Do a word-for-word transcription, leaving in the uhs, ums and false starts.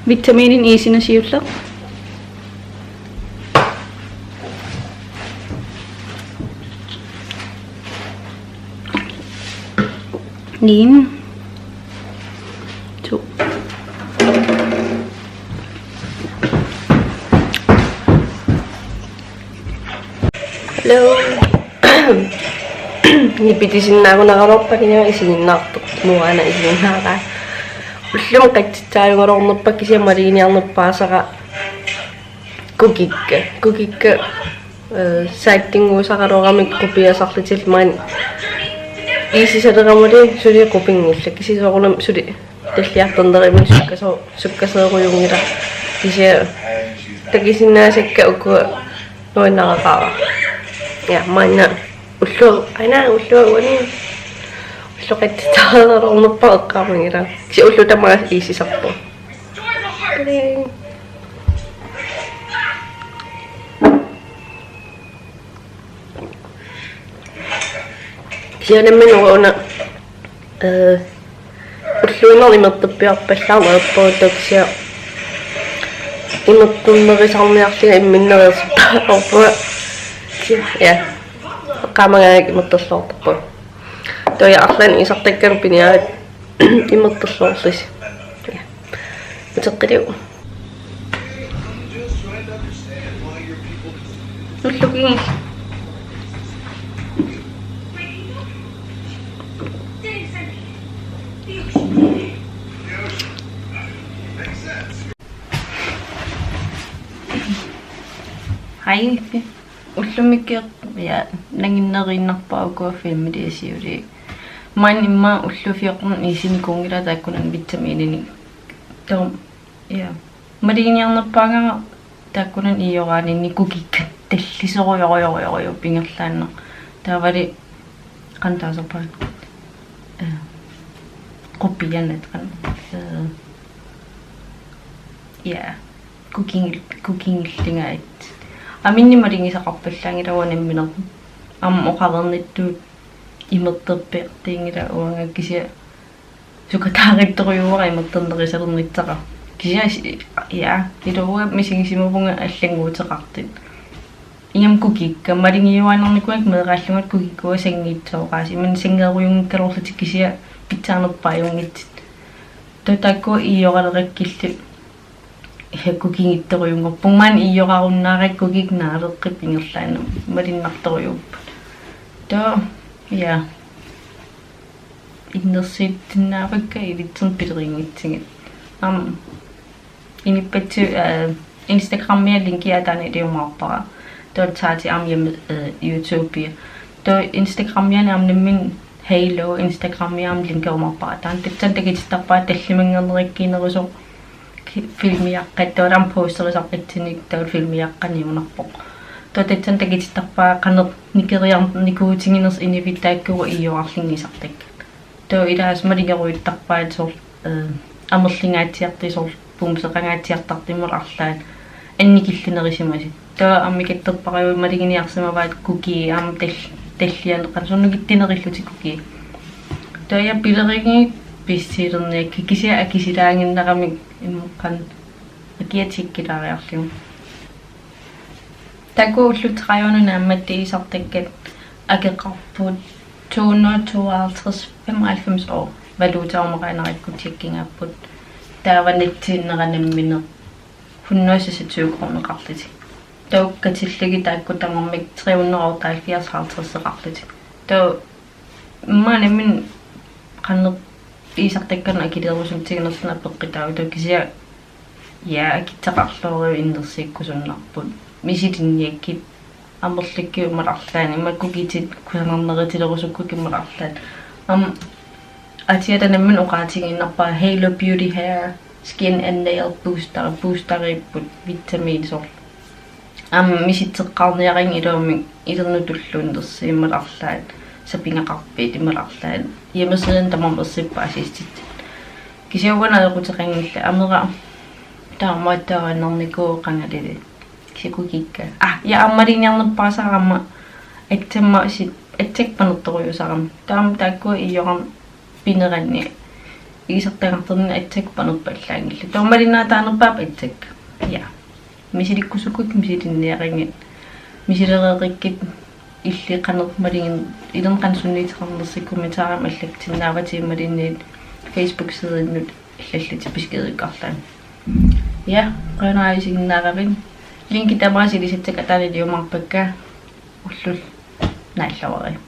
Vitaminin iisina siulleq. En. To. Hello. Nipitisinnaagunaraluarpakka, isiginnaartoq, Moana isiginnaarpaa. Ullumi qatsitsaajugaluarnerpara kisianni maluginiarnerpaasara kukikka. Kukikka, eh, saattinnguusaraluaramik qupiasarlutillu maani iisisaleraangamik suli qupinngillat. Kisianni soorunami suli talliartornermini sukkaso-, sukkasoorujunngilaq. Kisianni takusinnaasakka ukua nuannaraqaara. Ja, maanna ullu-, aana ullu-, uani ulloqatsitaanerpaaq eqqaamanngilaq. Kisianni ullut tamaasa iisisarpoq. Kisianni nammineq una, eh, ulluinnarni imerterpiarpallaarneq ajorpunga, kisianni imerternerisarniarlunga imminnereersortarpunga. Kisianni, ja. Eqqaamagaangakkit imerterluartarpunga. Taava arlaannik iisartakkalu piniarit imerterluarlusi. Ja. Uteqqiliuk. Ullukinngi. Hej. Ullumikkior-, ja, nanginneriinnarpara ukua filmiliasiuli. Maani immaqa ullut fjorten iisinikuunngilanga taakkunani vitamininik. Taava, ja. Maluginiarnerpaagara taakkunani iioraaninni kukikka tallisorujorujorujussuupput ingerlaannaq. Taavali qanoq taasarpaat. Eh, qupianat qan-, eh, ja. Kuking-, kukinngillunga. Aminni malugisaqarpallaanngilanga nammineq. Aamma oqareernittut imerterpiartuunngilanga uanga, kisianni sukataarittorujuara imerternerusalernissara. Kisianni si-, ja, ilua misigisimavunga allannguuteqartut. Ingammik kukikka, malugiuaannarnikuuakka meeraallunga kukikka sanngiitsooraasi. Imannak sanngeerujunngikkaluarlutik kisianni pitsaanerpaajunngitsut. Taava taakkua iioralerakkillu. Kukinngittorujunngorpunga, maani iiorarunnaarakkit kukikka naaleqqipput ingerlaannaq, malunnartorujuupput. Taava, ja. Innersuussinnaavakka ilitserneq pilerinngitsugut. Aamma inuppassuit, eh, Instagramia linkia taanna iliumaarpara. Taava Tati aamma hjemme-, eh, YouTubea. Taava Instagramiani aamma nammineq Halo, Instagramia aamma linkiumaarpara. Taanna tassani takutittarpara tallimanngornerup kiinnerusoq ki-, filmiaqqat, taava aamma posterisarpassunik taava filmiaqqaniunarpoq. Taava tassani takutittarpara qanoq nikeriarnikuutiginersoq inuit taakku iiorarlugit iisartakkat. Taava ilaasa malugerujuttarpaat soorlu, eh, amerlingaatsiartut soorlu bumseqangaatsiartartut imaluunniit arlaat annikillinerisimasut. Taava aamma ikattorpara maluginiarsimavaat kukiit aamma tal-, tallianeqan soorlu nukittunerullutik kukiit. Taava ja pilerigit pissiilerniakkit kisianni akisilaaginnaramik immaqa akia tikkilaariarlugu. Taakku ullut tredive naammattuusartakkat akeqarput to hundrede tooghalvtreds femoghalvfems øre. Valutaamaqaanarakkut tikkingaapput. Taava nassiunnera nammineq hundrede seksogtyve kroneqarlutik. Taava katillugit taakku tamarmik tre hundrede otteoghalvfjerds halvtredseqarlutik. Taava maani nammineq qanoq iisartakkanik akileerusutsiginersunik apeqqutaavoq, taava kisianni ja, akitseqarluarlugu innersuukkusunnarput. Misilinniakkit amerlakkuit imaluunniit arlaat, imaluunniit kukitit kusanarnerutilerusukkukkit imaluunniit arlaat. Aamma atiata nammineq oqaatigiinnarpara Halo Beauty Hair Skin and Nail Booster, boosteriupput vitamiinit soorlu. Aamma misissueqqaarniaraanni iluamik ilernut tulluunnersi imaluunniit arlaat, sapigaqarpit imaluunniit arlaat, hjemmesidenik tamarmik ersipput assistit. Kisianni uanga ajoquteqanngillat, amera taamaattuaannarnikuuvoq qangalili. Kisianni kukikka. Ah, ja aamma maluginiarnerpaasara aamma atsamma si-, atsakka panertorujussuusarami. Taava aamma taakkua iiorami pineranni. Isertagartorninni aatsaat panerpallaanngillat. Taava malinnaataanerpaap aatsaat. Ja. Misilikkusukkukku misilinniarigit. Misilereerikkit illit qanoq malugin-, illit qanoq sunniuteqarnersi kommentarimut allakkatinnaavatit imaluunniit Facebook-sideinnut allallutit beskediukkarlutit. Ja, qujanaq isiginnaaravit. Linkit tamaasa ilisitsisakka ataanut iliumaarpakka. Ullut naalluarit.